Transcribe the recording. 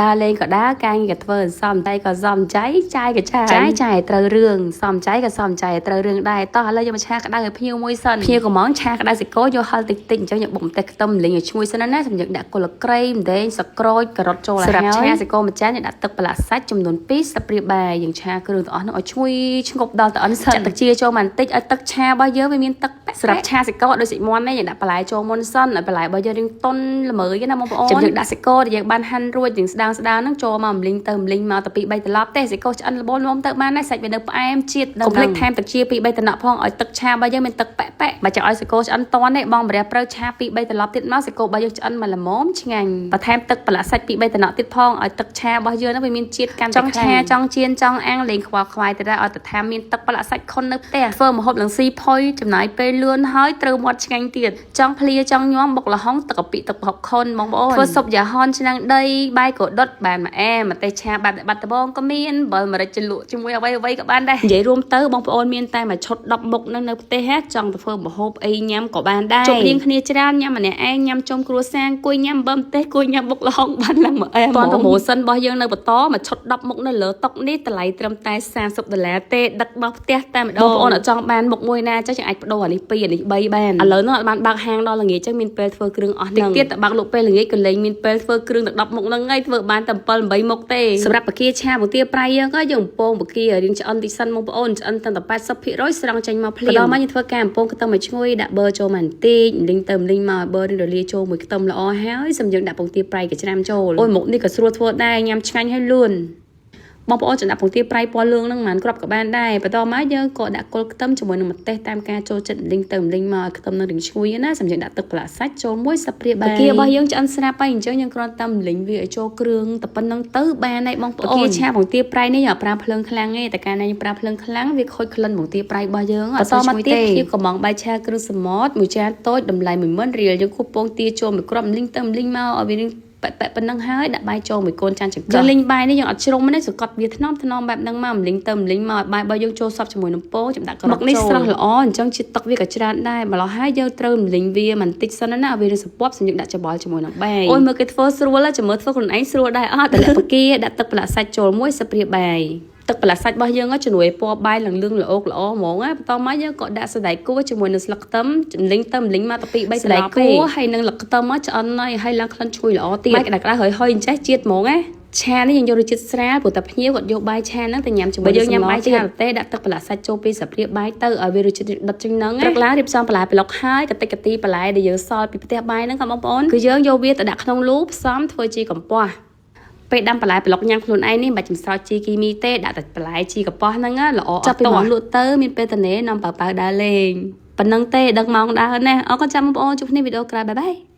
ដើរលេងក៏ដើរការងារក៏ធ្វើសំតែក៏សំចៃចាយក៏ចាយចាយចាយត្រូវរឿងសំចៃក៏សំចៃត្រូវរឿងដែរតោះឥឡូវយកមកឆាក្តៅឲ្យភ្ញៀវមួយសិនភ្ញៀវកំងឆាក្តៅសាច់គោយកហឹលតិចតិចអញ្ចឹងយកបុកម្ទេសខ្ទឹមលីងឲ្យឈ្ងុយសិនណាសម្រាប់ដាក់គល់ក្រៃម្ទេសសក្រូចការ៉ុតចូលឲ្យហើយសម្រាប់ឆាសាច់គោមួយចានយើងដាក់ទឹកប្រឡាក់សាច់ចំនួន2ស្លាបព្រាបាយយើងឆាគ្រឿងទាំងអស់នោះឲ្យឈ្ងុយឆ្ងប់ដល់ទៅអិនសិនចាក់ទឹកជាចូលបន្តិចឲ្យទឹកឆារបស់យើងវាមានទឹកប៉ែសម្រាប់ឆាសាច់គោដូចសាច់មាន់នេះយើងដាក់បន្លែចូលមុនសិនឲ្យបន្លែរបស់យើងរាងតុនល្មើយណាបងប្អូនចាំយើងដាក់សាច់គោដែលយើងបានហាន់រួចទាំងស្ដាងស្ដាងហ្នឹងចូលមកម្លីងទៅម្លីងមកទៅ2 3ត្រឡប់ទេសាច់គោឆ្អិនល្មមល្មមទៅបានដែរសាច់វានៅផ្អែមជាតិកុំភ្លេចថែមទឹកជា2 3តំណក់ផងឲ្យទឹកឆារបស់យើងមានទឹកប៉ែប៉ែបើចង់ឲ្យសាច់គោឆ្អិនតន់ទេបងម្រះព្រៅឆា2 3ត្រឡប់ទៀតមកសាច់គោរបស់យើងឆ្អិនមកល្មមឆ្ងាញ់បន្ថែមទឹកប្រឡាក់សាច់2 3តំណក់ទៀតផងឲ្យទឹកឆារបស់យើងហ្នឹងវាមានជាតិកាន់តែចង់ឆាចង់ចៀនចង់អាំងលេងខ្វល់ខ្វាយទៅដែរឲ្យតែថាមានទឹកប្រឡាក់សាច់ខុននៅផ្ទះធ្វើម្ហូបនឹងស៊ីផុយចំណាយពេលលឿនហើយត្រូវមាត់ឆ្ងាញ់ទៀតចង់ភ្លាចង់ញោមបុកល្ហុងទឹកកាពិទឹកប្រហុកខុនបងប្អូនធ្វើស៊ុបយ៉ាហនឆ្នាំងដីបាយក៏ដុតបានមួយអែម្ទេសឆាបែបបាត់ដបងក៏មានបើម្រេចជ្រលក់ជាមួយអ្វីអ្វីក៏បានដែរនិយាយរួមទៅបងប្អូនមានតែមួយឈុត10មុខនឹងនៅផ្ទះចង់ទៅធ្វើម្ហូបអីញ៉ាំក៏បានដែរជប់លៀងគ្នាច្រើនញ៉ាំម្នាក់ឯងញ៉ាំជុំគ្រួសារអង្គុយញ៉ាំបើម្ទេសអង្គុយញ៉ាំបុកល្ហុងបានឡើងមួយអែហ្មង promotion របស់យើងនៅបន្តមួយឈុត10មុខនៅលើតុនេះតម្លៃត្រឹមតែ30ដុល្លារទេដឹកដល់ផ្ទះតែម្ដងបងប្អូនអត់ចង់បានមុខមួយណាចឹងយើងអាចបដូរអានេះ2អានេះ3បានឥឡូវនោះអត់បានបើកហាងដល់ល្ងាចចឹងមានពេលធ្វើគ្រឿងអស់ហ្នឹងទៀតតែបើកលក់ពេលល្ងាចក៏លែងមានពេលធ្វើគ្រឿងទាំង10មុខហ្នឹងហើយធ្វើបានតែ7 8មុខទេសម្រាប់បកាឆាពទាប្រៃយើងក៏យើងបំពងបការៀងឆ្អិនតិចសិនបងប្អូនឆ្អិនតាំងតែ80%ស្រង់ចេញមកភ្លាមបន្តមកយើងធ្វើការបំពងខ្ទឹមឲ្យឈ្ងុយដាក់ប៊ឺចូលមកបន្តិចលីងទៅលីងមកឲ្យប៊ឺនឹងរលាយចូលមួយខ្ទឹមល្អហើយសម្យើងដាក់ពងទាប្រៃកច្រាមចូលអូយមុខនេះក៏ស្រួលធ្វើដែរញ៉ាំឆ្ងាញ់ហើយលឿនបងប្អូនចំដាក់ពងទាប្រៃពណ៌លឿងហ្នឹងមិនគ្រាប់ក៏បានដែរបន្តមកយើងក៏ដាក់គល់ខ្ទឹមជាមួយនឹងម្ទេសតាមការចូលចិត្តលីងទៅលីងមកឲ្យខ្ទឹមនឹងរៀងឈ្ងុយណាសម្រាប់ដាក់ទឹកប្រឡាក់សាច់ចូលមួយស្លាបព្រាបាយការបស់យើងឆ្អិនស្រាប់ហើយអញ្ចឹងយើងគ្រាន់តែលីងវាឲ្យចូលគ្រឿងតែប៉ុណ្្នឹងទៅបានហើយបងប្អូនកាឆាពងទាប្រៃនេះយើងអត់ប្រើភ្លើងខ្លាំងទេតែកាលណាយើងប្រើភ្លើងខ្លាំងវាខូចក្លិនពងទាប្រៃរបស់យើងបន្តមកទៀតភាពកំងបាយឆាគ្រឿងសមុទ្រមួយចានតូចតម្លៃ10000រៀលយើងគូពងទាចូលមួយគ្រាប់លីងទៅលីងមកឲ្យវារៀងប៉ែប៉ែប៉ុណ្ណឹងហើយដាក់បាយចូលមួយកូនចានចង្កឹះយើងលីងបាយនេះយើងអត់ជ្រុំទេសកត់វាថ្នមថ្នមបែបហ្នឹងមកលីងទៅលីងមកឲ្យបាយរបស់យើងចូលសព្វជាមួយនឹងពោចំដាក់ក្រមុកនេះស្រស់ល្អអញ្ចឹងជាតិទឹកវាក៏ច្រើនដែរម្ល៉េះហើយយើងត្រូវលីងវាបន្តិចសិនណាឲ្យវាសពាប់សម្រាប់ដាក់ច្បល់ជាមួយនឹងបាយអូយមើលគេធ្វើស្រួលចាំមើលធ្វើខ្លួនឯងស្រួលដែរអត់តែលាក់ពគាដាក់ទឹកប្រឡាក់សាច់ចូលមួយស្លាបព្រាបាយទឹកប្រឡាក់សាច់របស់យើងជំនួយពណ៌បាយឡើងលឿងល្អកល្អហ្មងណាបន្តមកយើងក៏ដាក់សណ្តែកគួរជាមួយនឹងស្លឹកខ្ទឹមលីងទៅលីងមកទៅ2 3សណ្តែកគួរហើយនឹងស្លឹកខ្ទឹមមកឆ្អិនហើយហើយឡើងក្លិនឈ្ងុយល្អទៀតបាយក្តៅក្តៅហើយហុយអញ្ចេះជាតិហ្មងណាឆានេះយើងយករសជាតិស្រាលព្រោះតែភ្ញៀវគាត់យកបាយឆាហ្នឹងទៅញ៉ាំជាមួយយើងញ៉ាំបាយឆាទេដាក់ទឹកប្រឡាក់សាច់ចូលពីស្លាបព្រាបាយទៅឲ្យវារសជាតិដិតជាងហ្នឹងព្រឹកឡើងរៀបចំបន្លែប្លុកហើយកតិចកទីបន្លែដែលយើងសល់ពីផ្ទះបាយហ្នឹងក៏បងប្អូនគឺយើងយកវាទៅដាក់ក្នុងលូផ្សំធ្វើជាកំពោះពេលដាំបន្លែប្លុកញ៉ាំខ្លួនឯងនេះមិនបាច់ចំស្រោចជីគីមីទេដាក់តែបន្លែជីកប៉ោះហ្នឹងល្អអត់ចាប់ពីមកលក់ទៅមានពេលតនេនាំប៉ៅប៉ៅដើរលេងប៉ុណ្ណឹងទេដឹងម៉ោងដើរណាអរគុណចាំបងប្អូនជួបគ្នាវីដេអូក្រោយ bye bye.